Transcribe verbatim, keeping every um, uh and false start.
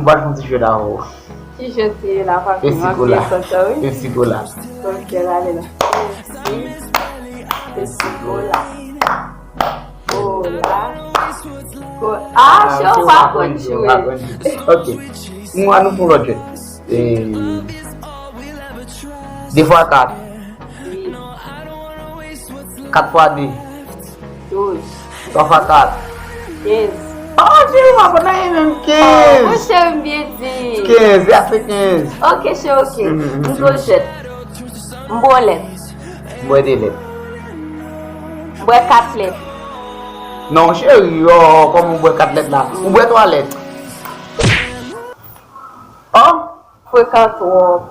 M pral fè yon ti jwèt avè w. Ki jwèt se la, papi? M ap byen santi wi. Pepsi Cola. Ok, ale la. Pepsi Cola. Cola. Co- Ah, se w pa konn jwe. Ok. Nou, an nou fè yon lòt jwèt. E, de fwa kat. Wi. Kat fwa de. Douz. Twa fwa kat. Kenz. Oh, cheri, w pa konn anyen menm. Kenz. Oh, monchè, m byen di. Kenz, ya se kenz. Ok, cheri, ok. M dwe jwèt. M bwè lèt. M bwè de lèt. M bwè kat lèt. Non, cheri, oh, kòman w bwè kat lèt la? Ou bwè twa lèt. Oh, frekan twòp.